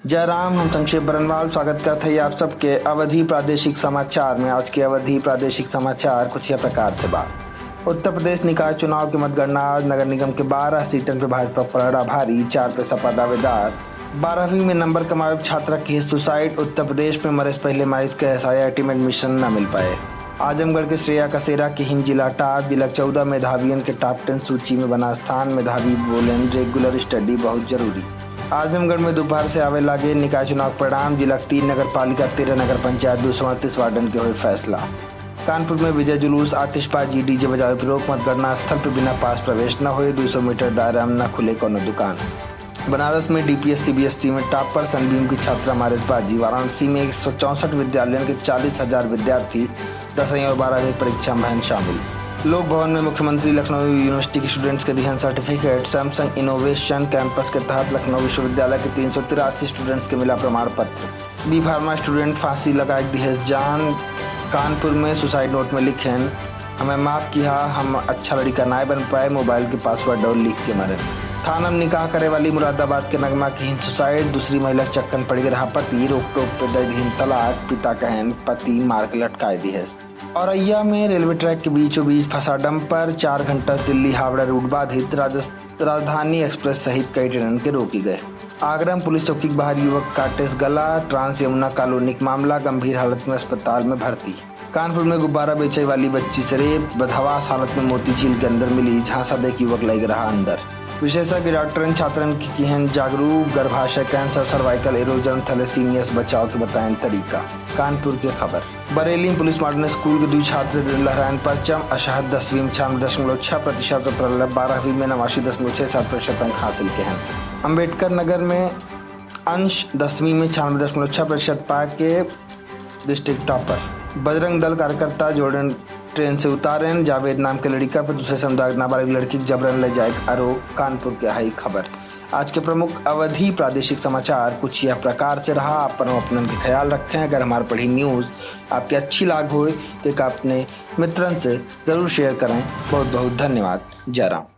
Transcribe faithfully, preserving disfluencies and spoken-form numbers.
जय राम, हम संक्षेप बरनवाल स्वागत करत हई आप सबके अवधी प्रादेशिक समाचार में। आज के अवधी प्रादेशिक समाचार कुछ यह प्रकार से बा। उत्तर प्रदेश निकाय चुनाव के मतगणना आज। नगर निगम के बारह सीटन पे भाजपा पलड़ा भारी, चार पे सपा दावेदार। बारहवीं में नंबर कमावे छात्रा की suicide। उत्तर प्रदेश में मरे से पहले माइस के SIRT में admission न मिल पाए। आजमगढ़ के श्रेया कसेरा के हिन जिला top, जिला चौदह मेधावियन के top ten सूची में बना स्थान। मेधावी बोलेन regular study बहुत जरूरी। आजमगढ़ में दोपहर से आवे लागे निकाय चुनाव परिणाम। जिला के तीन नगर पालिका, तेरह नगर पंचायत, दो सौ अड़तीस वार्डन के होए फैसला। कानपुर में विजय जुलूस, आतिशबाजी, DJ बजावे पे रोक, मतगणना स्थल पे बिना पास प्रवेश न होए, दो सौ मीटर दायरा में न खुले कोनो दुकान। बनारस में DPS CBSE में topper Sunbeam की छात्रा मारे से बाजी। वाराणसी में एक सौ चौसठ विद्यालयन के चालीस हजार विद्यार्थी दसवीं और बारहवीं परीक्षा में भएन शामिल। लोक भवन में मुख्यमंत्री लखनऊ यूनिवर्सिटी के students के दिहन certificate। Samsung Innovation Campus के तहत लखनऊ विश्वविद्यालय के तीन सौ तिरासी students के मिला प्रमाण पत्र। B Pharma student फांसी लगाए दिहेस जान। कानपुर में suicide note में लिखेन, "हमें माफ किहा, हम अच्छा लड़िका नाय बन पाए, mobile के password और लिख के मरेन।" थाना में निकाह करे वाली मुरादाबाद के नगमा की हिन suicide। दूसरी महिला के चक्कन पड़ गए रहा पति, रोक टोक पे दे दिहिन तलाक। पिता कहेन पति मार के लटकाए दिहेस। औरैया में railway track के बीचों बीच फंसा dumper, चार घंटा दिल्ली हावड़ा route बाधित। राजस-, राजधानी express सहित कई ट्रेनन के रोकी गए। आगरा में पुलिस चौकी के बाहर युवक काटेस गला। Trans यमुना colony के मामला, गंभीर हालत में अस्पताल में भर्ती। कानपुर में गुब्बारा बेचे वाली बच्ची से rape, बदहवास हालत में मोती झील के अंदर मिली, झांसा दे के युवक लग रहा अंदर। विशेषज्ञ डॉक्टरन छात्रन की किहन जागरूक, गर्भाशय cancer, cervical erosion, thalassemia से बचाव के बताएन तरीका। कानपुर के खबर। बरेली में पुलिस modern school के दुई छात्र दिन लहराएन परचम। अशहद दसवीं में छियानवे दशमलव छह प्रतिशत और प्रलभ बारहवीं में नवासी दशमलव छह सात प्रतिशत अंक हासिल के हैं। अंबेडकर नगर में अंश दसवीं में छियानवे दशमलव छह प्रतिशत पाके district topper। बजरंग दल कार्यकर्ता जोड़न ट्रेन से उतारेन। जावेद नाम के लड़िका पर दूसरे समुदाय के नाबालिग लड़की के जबरन ले जाए के आरोप। कानपुर के हई खबर। आज के प्रमुख अवधी प्रादेशिक समाचार कुछ यह प्रकार से रहा। अपन अपनन के ख्याल रखें। अगर हमार पढ़ी news आपके अच्छी लाग होए तो एक अपने मित्रन से जरूर share करें। बहुत बहुत धन्यवाद। जय राम।